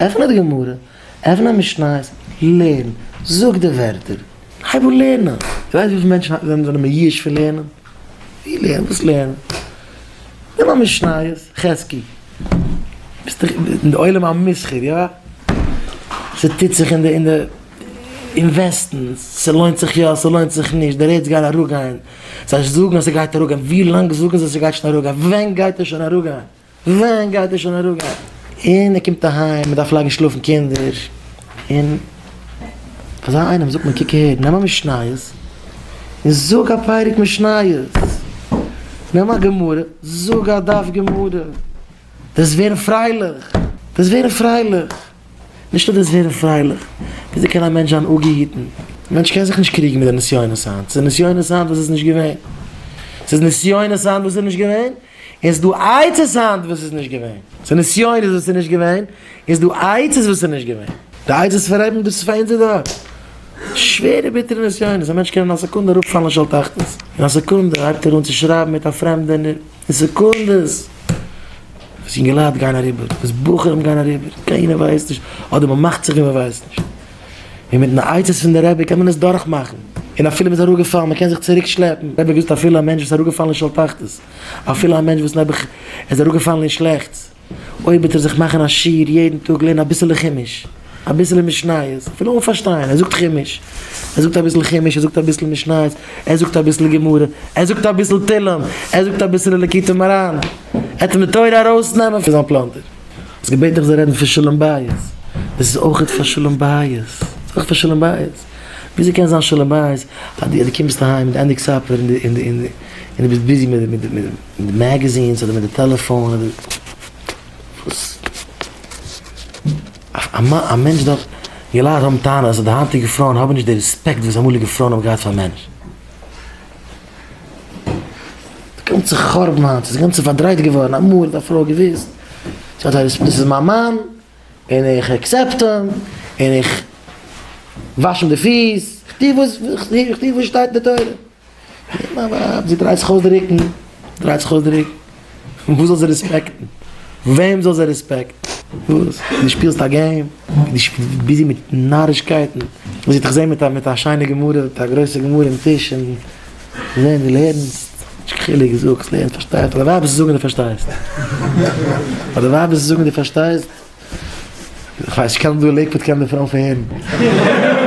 עפן א גמרא, עפן א משניות, לערן, זאג די ווערטער, הייב אן לערנען. דו ווייסט וויפיל מענטשן זענען מיואש פון לערנען? ווי לערנען? וואס לערנען? נעם א משניות, חזקי, ביסט דאך אין די עולם המסחר, יא? ס'טוט זיך אין די אין די אינוועסטן, ס'לוינט זיך יא, ס'לוינט זיך נישט, די rates גייען אראפגיין, זיי זאגן אז ס'גייט אראפגיין, ווי לאנג זאגן זיי ס'גייט שוין אראפגיין? ווען גייט עס שוין אראפגיין? ווען גייט ער שוין אראפגיין? און ער קומט אהיים, מען דארף לייגן שלאפן קינדער, און פאר אזא איינעם זאגט מען קוק אהער, נעם א משניות און זאג א פרק משניות, נעם א גמרא, זאג א דף גמרא, דו'סט ווערן פרייליך, דו'סט ווערן פרייליך, נישט נאר דו'סט ווערן פרייליך, וויאזוי קען א מענטש זיין אפגעהיטן? א מענטש קען זיך נישט קריגן מיט די נסיונות היינט, ס'איז נסיונות היינט וואס איז נישט געווען, ס'איז נסיונות היינט וואס איז נישט געווען, און ס'איז דא עצות היינט וואס איז נישט געווען. ס'איז נסיונות וואס איז נישט געווען, און ס'איז דא עצות וואס איז נישט געווען. די עצות פון רבי'ן דאס איז פאר אונזער דור. שווערע ביטערע נסיונות, א מענטש קען אין א סעקונדע אראפפאלן אין שאול תחתית. אין א סעקונדע הייבט ער אן צו שרייבן מיט א פרעמדע אין סעקונדעס. וואס יונגעלייט גייען אריבער, וואס בחורים גייען אריבער, קיינער ווייסט נישט, אדער מ'מאכט זיך ווי מ'ווייסט נישט. און מיטן עצות פון די רבי קען מען עס דורכמאכן, און אפילו מ'איז אראפגעפאלן, מ'קען זיך צוריק שלעפן, רבי האט געזאגט אפילו א מענטש וואס איז אראפגעפאלן אין שאול תחתית, אפילו א מענטש וואס נעבעך איז אראפגעפאלן אין שלעכטס, אויב וועט ער זיך מאכן א שיעור יעדן טאג לערנען אביסעלע חומש, אביסעלע משניות, אפילו אן פארשטיין, ער זאגט חומש, ער זאגט אביסל חומש, ער זאגט אביסל משניות, ער זאגט אביסל גמרא, ער זאגט אביסל תהלים, ער זאגט אביסעלע ליקוטי מוהר"ן, עט אים די תורה ארויסנעמען פון זיין פלאנטער. האסט געבעטן איך זאל רעדן פון שלום בית, דאס איז אויכעט פאר שלום בית, ס'איז אויך פאר שלום בית, וויאזוי קען זיין שלום בית אז דו קומסט אהיים און דו ענדיגסט supper און דו ביסט busy מיט די magazines אדער מיט די טעלעפאן אדער וואס? א מענטש דארף, יונגעלייט האבן טענות אז די היינטיגע פרויען האבן נישט די רעספעקט וואס אמאליגע פרויען האבן געהאט פאר מענער. די גאנצע חורבן היינט איז גאנצע פארדרייט געווארן, אמאל האט א פרוי געוויסט, זי האט א דאס איז מיין מאן, און איך accept אים, און איך וואש אים די פיס, איך טו וואס, איך טו וואס שטייט אין די תורה. מיין ווייב, זי דרייט זיך אויס די רוקן, דרייט זיך אויס די רוקן, וואס זאל זי רעספעקטן? וועם זאל זי רעספעקטן? וואס? דו שפילסט א game? דו ביסט busy מיט נארישקייטן? זי האט דיך געזען מיט א מיט א שיינע גמרא, מיט א גרויסע גמרא אין טיש און געזען דו לערנסט, נישט קיין חילוק, זאגסט, לערנסט, פארשטייסט, פאר די ווייב וועסטו זאגן דו פארשטייסט, פאר די ווייב וועסטו זאגן דו פארשטייסט, איך ווייס נישט, קען דא אין לעיקוואד קען די פרויען פארהערן.